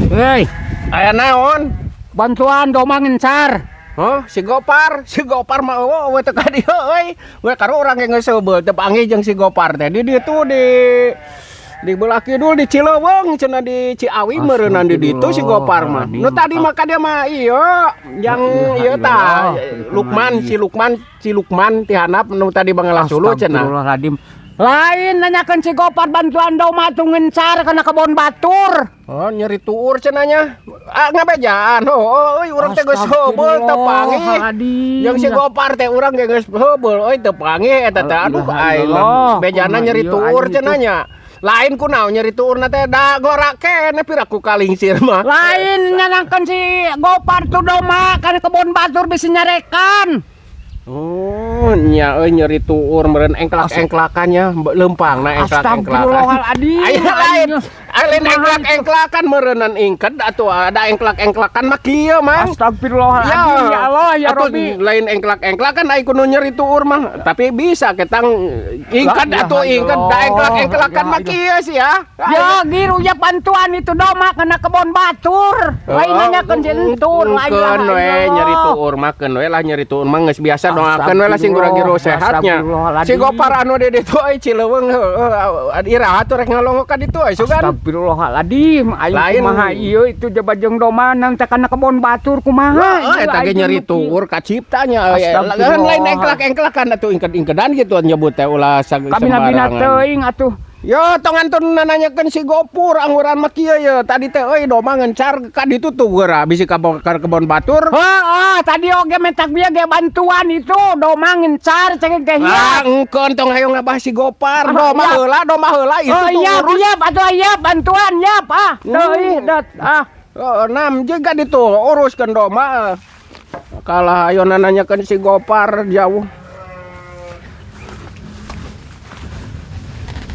Hei, Aya naon? Bantuan domba ngencar. Oh, si Gopar mah eueuh we teu ka dieu euy. We karo urang ge geus seubeul teu panggih jeung si Gopar teh. Di dieu tuh di belah kidul di Cileuweung cenah, di Ciawi meureunnan di ditu si Gopar mah. Nu tadi mah ka dia mah ieu yang ieu tah Lukman, si Lukman, si Lukman ti handap nu tadi bangelah suluh cenah. Astagfirullahaladzim. Lain nanyakeun si Gopar, bantuan domba tuh ngencar kana kebon batur. Oh, nyeri tuur cenah nya. Ah, ngabejaan. Oh, euy, urang teh geus heubeul teu panggih. Astagfirullahaladzim. Jeung si Gopar teh urang ge geus heubeul euy, teu panggih eta teh. Aduh, aing mah bejana nyeri tuur cenah nya. Lain kunaon nyeri tuurna teh, da gorak keneh piraku kalingsir mah. Lain nanyakeun si Gopar tuh domba kana kebon batur bisa nyarekan. Oh, nya euy, nyeri tuur meureun engklak-engklakannya leumpang na engklak-engklakan. Astagfirullahaladzim. Aya lain. Aya lain engklak-engklakan meureunnan ingked atuh, ada engklak-engklakan mah kieu, Mang. Astagfirullahaladzim, ya Allah, ya Atuh, Rabbi. Lain engklak-engklakan ai kudu nyeri tuur mah, tapi bisa ketang ingked La atuh ilaha ingked da illallah. engklak-engklakan mah Ya kieu sih ya. Ya giru ya, bantuan itu domba kana kebon batur. Lain nanyakeun si entur, lain. Keun we nyeri tuur mah, keun we lah nyeri tuur mah, geus biasa, doakeun we lah sing gura-giru sehatnya. Si Gopar anu di ditu euy, Cileuweung heueuh, iraha tuh rek ngalongok ka ditu euy sugan. Astagfirullahaladzim, aing Lain. Kumaha ieu itu jaba jeung domba nang teh kana kebon batur kumaha? Heeh, Ieu eta ge aing nyeri nu kieu. Tuur kaciptanya euy. Astagfirullah. Lain engklak-engklakan atuh, ingked-ingkedan gitu nyebut teh ulah Kabina-bina sembarangan. Teuing atuh. Yo, tong antun nanyakeun si Gopur, angguran mah kieu ye. Tadi teh euy domba ngencar ka ditu tuh geura bisi ka kebon batur. Heeh, tadi oge mentak bieu ge bantuan itu domba ngencar cek ge Ah, hias. Engkeun tong hayo ngabahas si Gopar. Ah, Domba iya. heula, domba heula itu Oh tuh iya, urus. iya, atuh iya bantuan yap ah. Teuing dat ah. Oh, nam juga ditu uruskeun domba. Kalah ayo nanyakeun si Gopar jauh.